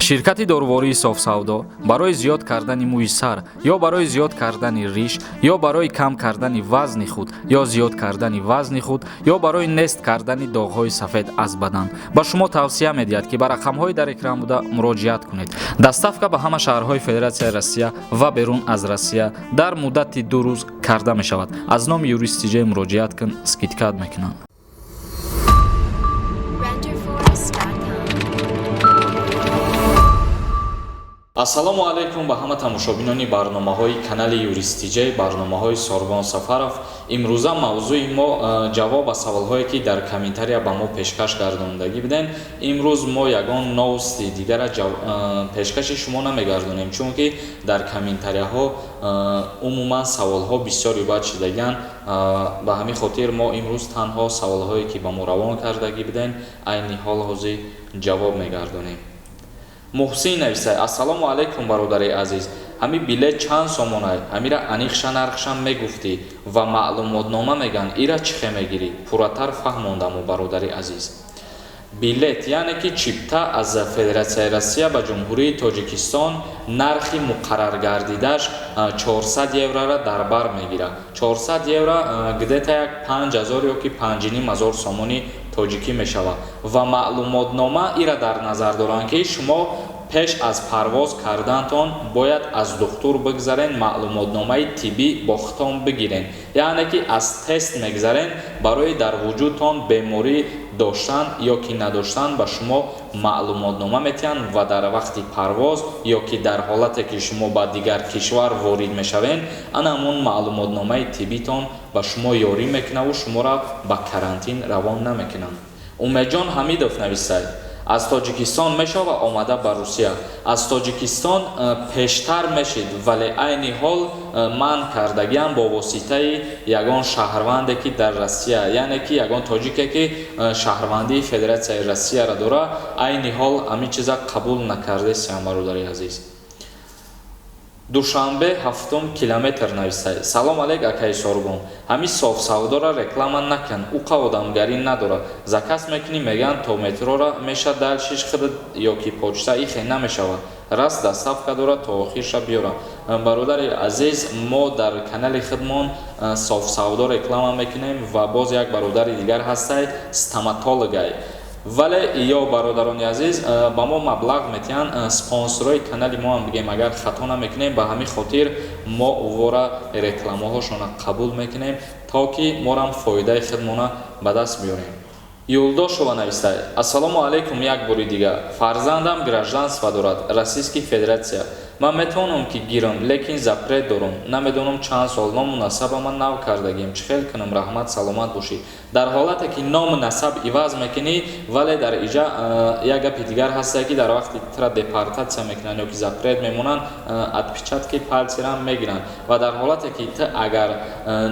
Ширкати дорувории Софсавдо барои зиёд кардани мӯи сар ё барои зиёд кардани риш ё барои кам кардани вазни худ ё зиёд кардани вазни худ ё барои нест кардани доғҳои сафед аз бадан ба шумо тавсия медиҳад, ки ба рақамҳои дар экран буда муроҷиат кунед. Доставка ба ҳама шаҳрҳои Федератсияи Россия ва берун аз Россия дар муддати 2 рӯз карда мешавад. Аз номи Юрист Тиҷей муроҷиат кун, скидка мекунанд. Renderforest.com. Ассалому алайкум ба ҳама тамошобинони барномаҳои канали Юрист Тиҷей, барномаҳои Сорбон Сафаров. Имрӯза мавзӯи мо ҷавоб ба саволҳое, ки дар комментария ба мо пешкаш гардонидагӣ будем. Имрӯз мо ягон новости дигара пешкаши шумо намегардонем, чунки дар комментарияҳо умуман саволҳо бисёр ибад шидагианд. Ба ҳамин хотир мо имрӯз танҳо саволҳое, ки ба мо равон кардагӣ будем, айни ҳол ҳозир ҷавоб мегардонем. Муҳсин нависад: «Ассалому алайкум, бародари азиз, ҳами билет чанд сомонай? Ҳамира аниқша нархшам мегуфтӣ ва маълумотнома меган, ира чӣ хе мегирӣ? Пурратар фаҳмондаму, бародари азиз». Билет, яъне ки чипта, аз Федератсияи Россия ба Ҷумҳурии Тоҷикистон нархи муқарраргардидаш 400 еврора дар бар мегирад. 400 евро где-то як 5000 ё ки 5500 сомони тоҷикӣ мешавад. Ва маълумотнома ира дар назар доранд, ки шумо пеш аз парвоз кардантон бояд аз духтур бигзарен, маълумотномаи тиббӣ бо худтон бигирен, яъне ки аз тест мегзарен, барои дар вуҷудтон беморӣ доштан ё ки надоштан ба шумо маълумотнома метиҳанд. Ва дар вақти парвоз ё ки дар ҳолате, ки шумо ба дигар кишвар ворид мешавед, ана ҳамон маълумотномаи тиббитон ба шумо ёрӣ мекунаву шуморо ба карантин равон намекунанд. Умедҷон Ҳамидов нависад: «Аз Тоҷикистон мешава омада ба Русия?» Аз Тоҷикистон пештар мешид, вале айни ҳол манъ кардагиам бо воситаи ягон шаҳрванде, ки дар Россия, яъне ки ягон тоҷике, ки шаҳрвандии Федератсияи Россияро дора. Айни ҳол ҳамин чиза қабул накардесиям, бародари азиз. Душанбе, ҳафтум километр нависад: «Салом алейк, акаи Сорбон, ҳамин Софсавдора реклама накун, уқа одамгарӣ надорад. Заказ мекунӣ, мегӯянд то метрора меша, дальше ш худат ё ки почта. Ихе намешавад, раст доставка дорад, то охирша биёра». Бародари азиз, мо дар канали худмон Софсавдо реклама мекунем ва боз як бародари дигар ҳастай, стоматологай. Вале ё бародарони азиз ба мо маблағ метиҳанд, спонсорҳои канали мо ҳам бигем, агар хато намекунем. Ба ҳамин хотир мо увора рекламаҳошона қабул мекунем, то ки морам фоидаи худмона ба даст биёрем. Юлдошова нависад: «Ассалому алайкум, як бори дигар, фарзандам гражданство дорад Российской Федерация, ман метавонам ки гирам, лекин запрет дорам, намедонам чанд сол, ному насабама нав кардагим, чӣ хел кунам? Раҳмат, саломат бошӣ». Дар ҳолате ки ному насаб иваз мекунӣ, вале дар иҷа як гапи дигар ҳаста, ки дар вақти тра депортатсия мекунанд ё ки запрет мемонанд, отпечатки пальцы рам мегиранд. Ва дар ҳолате ки ту агар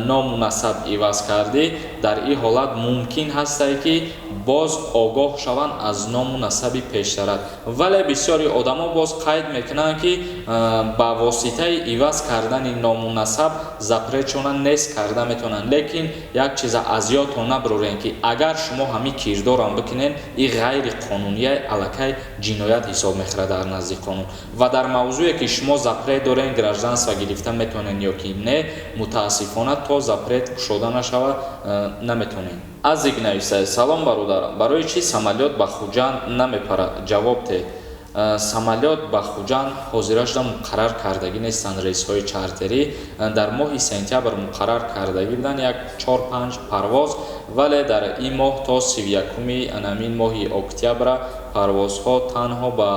ному насаб иваз кардӣ, дар ин ҳолат мумкин ҳастае, ки боз огоҳ шаванд аз ному насаби пештарат. Вале бисёри одамо боз қайд мекунанд, ки ба воситаи иваз кардани ному насаб запрет шона нест карда метавонанд. Лекин як чиза аз ёдтон набурорем, ки агар шумо ҳамин кирдорам бикунед, ин ғайриқонуния, аллакай ҷиноят ҳисоб мехӯрад дар назди қонун. Ва дар мавзӯе, ки шумо запрет дорен, гражданство гирифта метавонед ё ки не, мутаассифона, то запрет кушода нашавад, наметавонед. Азик нависад: «Салом, бародар, барои чӣ самолёт ба Хуҷанд намепарад? Ҷавоб те». Самолёт ба Хуҷанд ҳозира шуда муқаррар кардагӣ нестанд. Рейсҳои чартерӣ дар моҳи сентябр муқаррар кардагӣ буданд, як чор панҷ парвоз, вале дар ин моҳ то 31-уми анамин моҳи октябра парвозҳо танҳо ба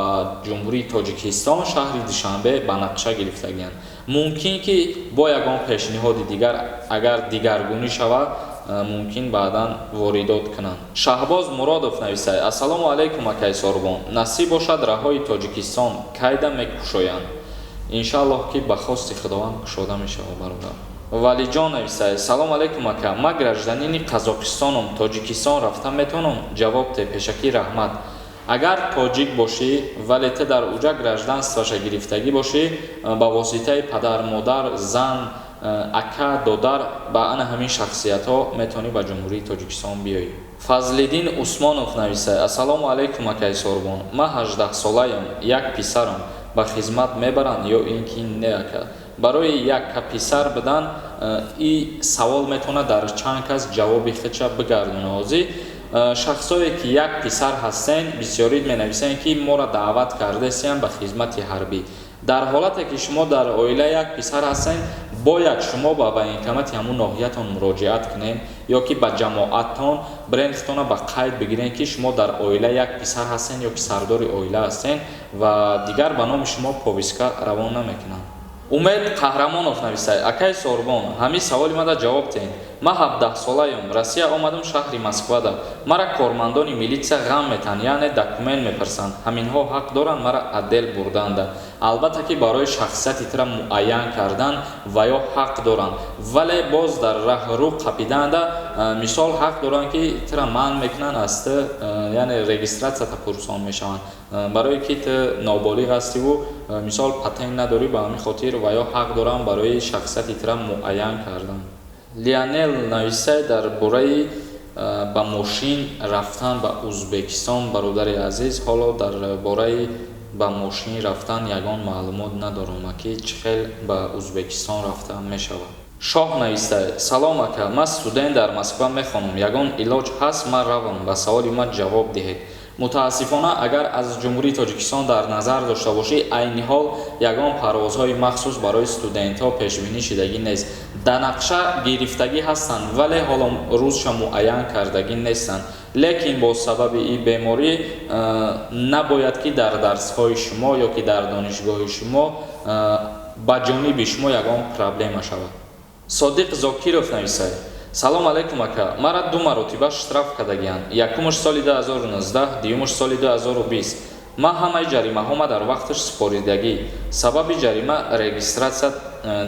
Ҷумҳурии Тоҷикистон, шаҳри Душанбе ба нақша гирифтагианд. Мумкин ки бо ягон пешниҳоди дигар, агар дигаргунӣ шавад, мумкин баъдан воридот кунанд. Шаҳбоз Муродов нависад: «Ассалому алайкум, акай Сорбон, насиб бошад, раҳои Тоҷикистон кайда мекушоянд?» Иншааллоҳ, ки ба хости Худованд кушода мешавад, бародар. Валиҷон нависад: «Салом алайкум, ака, ман гражданин и Қазоқистонам, Тоҷикистон рафта метавонам? Ҷавоб те, пешакӣ раҳмат». Агар тоҷик бошӣ, вале ту дар уҷа гражданство ша гирифтагӣ бошӣ, ба воситаи падар, модар, зан, ака, додар, ба ана ҳамин шахсиятҳо метавонӣ ба Ҷумҳурии Тоҷикистон биёӣ. Фазлиддин Усмонов нависад: «Ассалому алайкум, акаи Сорбон, ман 18-солаям, як писарам, ба хизмат мебаранд ё ин ки не?» Ака, барои якка писар будан и савол метавонад дар чанд кас ҷавоби худша бигардона. Ҳозир шахсое ки як писар ҳастен, бисёрид менависанд, ки моро даъват кардесиян ба хизмати ҳарбӣ. Дар ҳолате ки шумо дар оила як писар ҳастен, бояд шумо ба военкомати ҳамун ноҳиятон муроҷиат кунед ё ки ба ҷамоаттон бирен, худтона ба қайд бигирен, ки шумо дар оила як писар ҳастен ё ки сардори оила ҳастен ва дигар ба номи шумо повестка равон намекунанд. Умед Қаҳрамонов нависад: «Акаи Сорбон, ҳамин саволи мада ҷавоб диҳед. Ман 17-солаям, Россия омадам, шаҳри Москвада мара кормандони милитсия ғам метаҳанд, яъне документ мепурсанд. Ҳаминҳо ҳақ доранд мара отдел бурданда?» Албатта ки барои шахсияти тира муайян кардан ва ё ҳақ доранд, вале боз дар раҳрӯ қапиданда, мисол, ҳақ доранд, ки тира манъ мекунанд аз ту, яъне регистратсията пурсон мешаванд, барое ки ту ноболиғ ҳастиву, мисол, патент надорӣ. Ба ҳамин хотир ва ё ҳақ доранд барои шахсияти тира муайян кардан. Лионел нависай дар бораи ба мошин рафтан ба Узбекистон. Бародари азиз, ҳоло дар бораи ба мошин рафтан ягон маълумот надорам, ки чӣ хел ба Узбекистон рафта мешавад. Шоҳ навистай: «Салом, ака, ман студент, дар Москва мехонам. Ягон илоҷ ҳаст, ман равам? Ба саволи ман ҷавоб диҳед». Мутаассифона, агар аз Ҷумҳурии Тоҷикистон дар назар дошта бошӣ, айни ҳол ягон парвозҳои махсус барои студентҳо пешбинӣ шудагӣ нест. Дар нақша гирифтагӣ ҳастанд, вале ҳоло рӯзша муайян кардагӣ нестанд. Лекин бо сабаби ин беморӣ набояд, ки дар дарсҳои шумо ё ки дар донишгоҳи шумо ба ҷониби шумо ягон проблема шавад. Содиқ Зокиров нависад: «Салом алайкум, ака, мара ду маротиба штраф кардагианд, якумаш соли 2019, дуюмаш соли 2020. Ман ҳамаи ҷаримаҳома дар вақташ супоридагӣ. Сабаби ҷарима регистратсия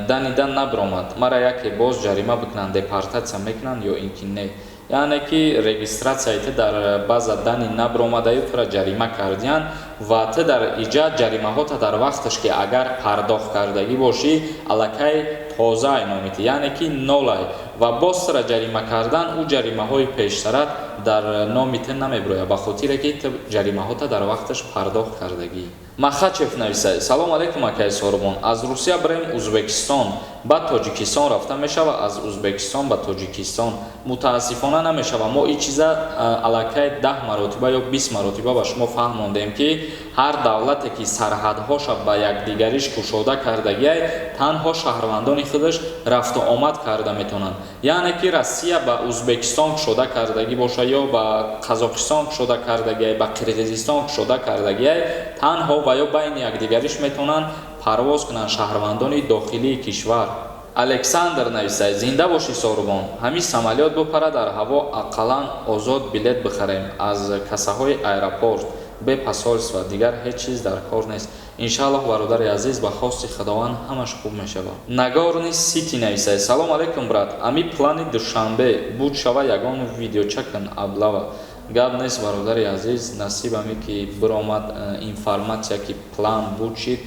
данида набиромад. Мара яке боз ҷарима бикунанд, депортатсия мекунанд ё ин ки не?» Яъне ки регистратсияи ту дар база данные набиромадаю тура ҷарима кардиянд ва ту дар иҷа ҷаримаҳота дар вақташ ки агар пардохт кардагӣ бошӣ, аллакай тозаай номи ту, яъне ки нолай, ва боз тура ҷарима кардан, ӯ ҷаримаҳои пештарат дар номи ту намебирояд, ба хотире ки ту ҷаримаҳота дар вақташ пардохт кардагӣ. Махачев нависад: «Салом алайкум, акаи Сорбон, аз Русия бирем Узбекистон, баъд Тоҷикистон рафта мешава? Аз Узбекистон ба Тоҷикистон мутаассифона намешава. Мо ин чиза аллакай 10 маротиба ё 20 маротиба ба шумо фаҳмондем, ки ҳар давлате ки сарҳадҳоша ба якдигариш кушода кардагиай, танҳо шаҳрвандони худаш рафту омад карда метавонанд. Яъне ки Россия ба Узбекистон кушода кардагӣ боша ё ба Қазоқистон кушода кардагиай, ба Қирғизистон кушода кардагиай, танҳо ва ё байни якдигариш метавонанд парвоз кунанд, шаҳрвандони дохилии кишвар. Александр нависад: «Зинда бошӣ, Сорубон. Ҳамин самолёт бупара дар ҳаво, ақаллан озод билет бихарем аз кассаҳои аэропорт, бе посольства, дигар ҳеҷ чиз дар кор нест». Иншааллоҳ, бародари азиз, ба хости Худованд ҳамаш хуб мешавад. Нагорни Сити нависад: «Салом алайкум, брат, ами плани Душанбе буд шава, ягон видеоча кун, аблава». Гап нест, бародари азиз, насиб аме ки биромад информатсия, ки план буд шид,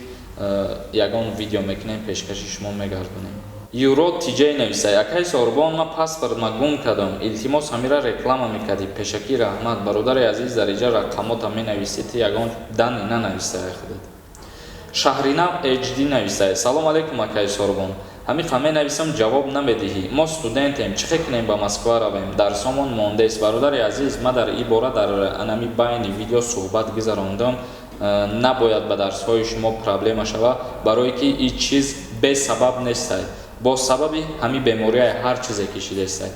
ягон видео мекунем, пешкаши шумо мегардонем. Юро Тиҷай нависад: «Акай Сорбон, ман паспортма гум кардам, илтимос, ҳамира реклама мекардӣ, пешакӣ раҳмат». Бародари азиз, дар иҷа рақамота менависӣ, ти ягон данные нанавистай худат. Шаҳринав HD нависад: «Салом алайкум, акай Сорбон, ҳамиқа менависам, ҷавоб намедиҳӣ. Мо студентем, чӣ хел кунем, ба Москва равем? Дарсомон мондест». Бародари азиз, ман дар ин бора дар анами байни видео суҳбат гузарондам. Набояд ба дарсҳои шумо проблема шава, барое ки ин чиз бесабаб нестай, бо сабаби ҳамин беморияи ҳар чизе кишидестай.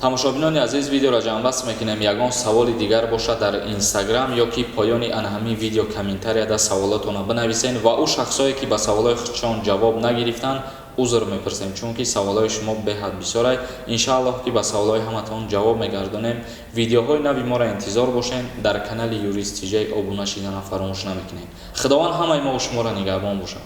Тамошобинони азиз, видеоро ҷамъбаст мекунем. Ягон саволи дигар бошад, дар Инстаграм ё ки поёни ана ҳамин видео комментарияда саволотонро бинависед ва ӯ шахсое ки ба саволҳои худшон ҷавоб нагирифтанд, узр мепурсем, чунки саволҳои шумо беҳад бисёрай. Иншааллоҳ, ки ба саволҳои ҳаматон ҷавоб мегардонем. Видеоҳои нави моро интизор бошед. Дар канали Юрист Тиҷай обуна шидана фаромӯш намекунем. Худованд ҳамаи мо шуморо нигаҳбон бошад.